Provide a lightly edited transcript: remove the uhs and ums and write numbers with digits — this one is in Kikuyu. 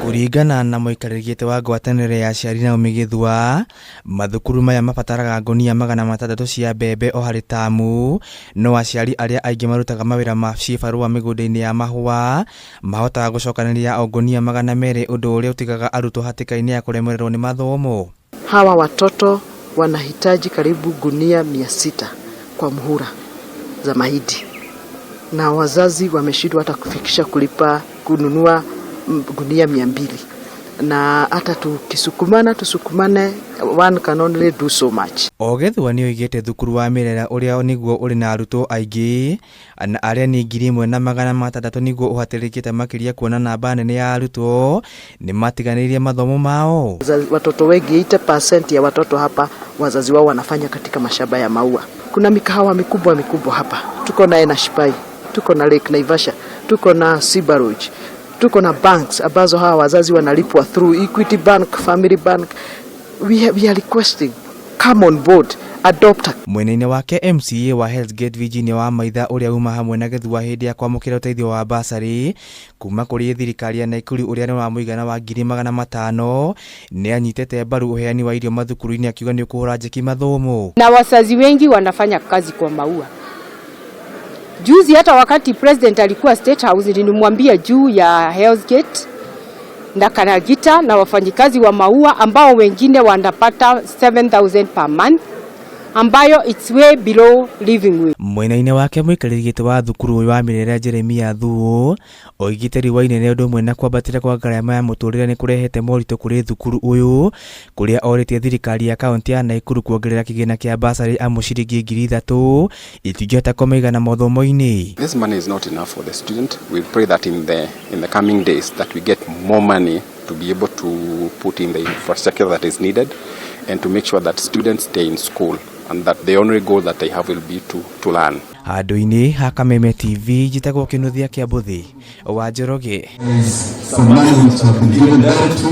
Kũringana na mũikarĩri gĩtĩ wa ngwatanĩro ya aciari Naomi Gĩthua, mathukuru maya mabataraga ngũnia 600 cia mbembe o harĩ tamu, no aciari arĩa aingĩ marutaga mawĩra ma cibarũa mĩgũnda-inĩ ya mahũa mahotaga gũcokanĩrĩria o ngũnia 200, ũndũ ũrĩa ũtigaga arutwo hatĩka-inĩ ya kũremererwo nĩ mathomo. Hawa watoto wanahitaji karibu gunia 600 kwa muhula za mahindi, na wazazi wameshindwa hata kufikisha kulipa kununua gunia 200, na hata tukisukumana tusukumane, one can only do so much. O Gĩthua nĩ oigĩte thukuru wa Mĩrera, ũrĩa nĩguo ũrĩ na arutwo aingĩ na arĩa nĩ 1600, nĩguo ũhatĩrĩrĩkĩte makĩria kuona namba nene ya arutwo nĩ matiganĩirie mathomo mao. Watoto wengi, 80% ya watoto hapa, wazazi wao wanafanya katika mashamba ya maua. Kuna mikahawa mikubwa mikubwa hapa, tuko na Enashipai, tuko na Lake Naivasha, tuko na Simba Lodge, tuko na banks ambazo hawa wazazi wanalipwa through Equity Bank, Family Bank. We are requesting, come on board, adopt a Mwena-inĩ wake, MCA wa Hell's Gate Virginia wa Maitha, ũrĩa uma hamwe na Gĩthua hĩndĩ ya kwamũkĩra ũteithio wa basarĩ kuma kũrĩ thirikari ya Naikuru, ũrĩa nĩ wa mũigana wa 500,000, nĩ anyitĩte mbaru ũheani wa irio mathukuru-inĩ, akiuga nĩ ũkũhũra njeki mathomo. Na wazazi wengi wanafanya kazi kwa maua. Juzi hata wakati president alikuwa State House, nilimwambia juu ya Hell's Gate na Karagita na wafanyikazi wa maua ambao wengine wanapata 7000 per month, ambayo it's way below living wage. Mwena-inĩ wake, mũikarĩri gĩtĩ wa thukuru ũyũ wa Mĩrera Jeremia Thuo oigĩte riũa inene ũndũ ũmwe na kwambatĩra kwa ngarama ya mũtũrĩre nĩ kũrehete moritũ kũrĩ thukuru ũyũ, kũrĩa orĩtie thirikari ya kaunti ya Naikuru kuongerera kĩgĩna kĩa basarĩ, amu ciringi 3000 itingĩhota kũmaigana mathomo-inĩ. This money is not enough for the student. We pray that in the coming days that we get more money to be able to put in the infrastructure that is needed and to make sure that students stay in school and that the only goal that they have will be to learn. Handũ-inĩ ha Kameme TV, njĩtagwo Kĩnuthia Kĩa Mbũthi wa Njoroge. Some money which have been given directly.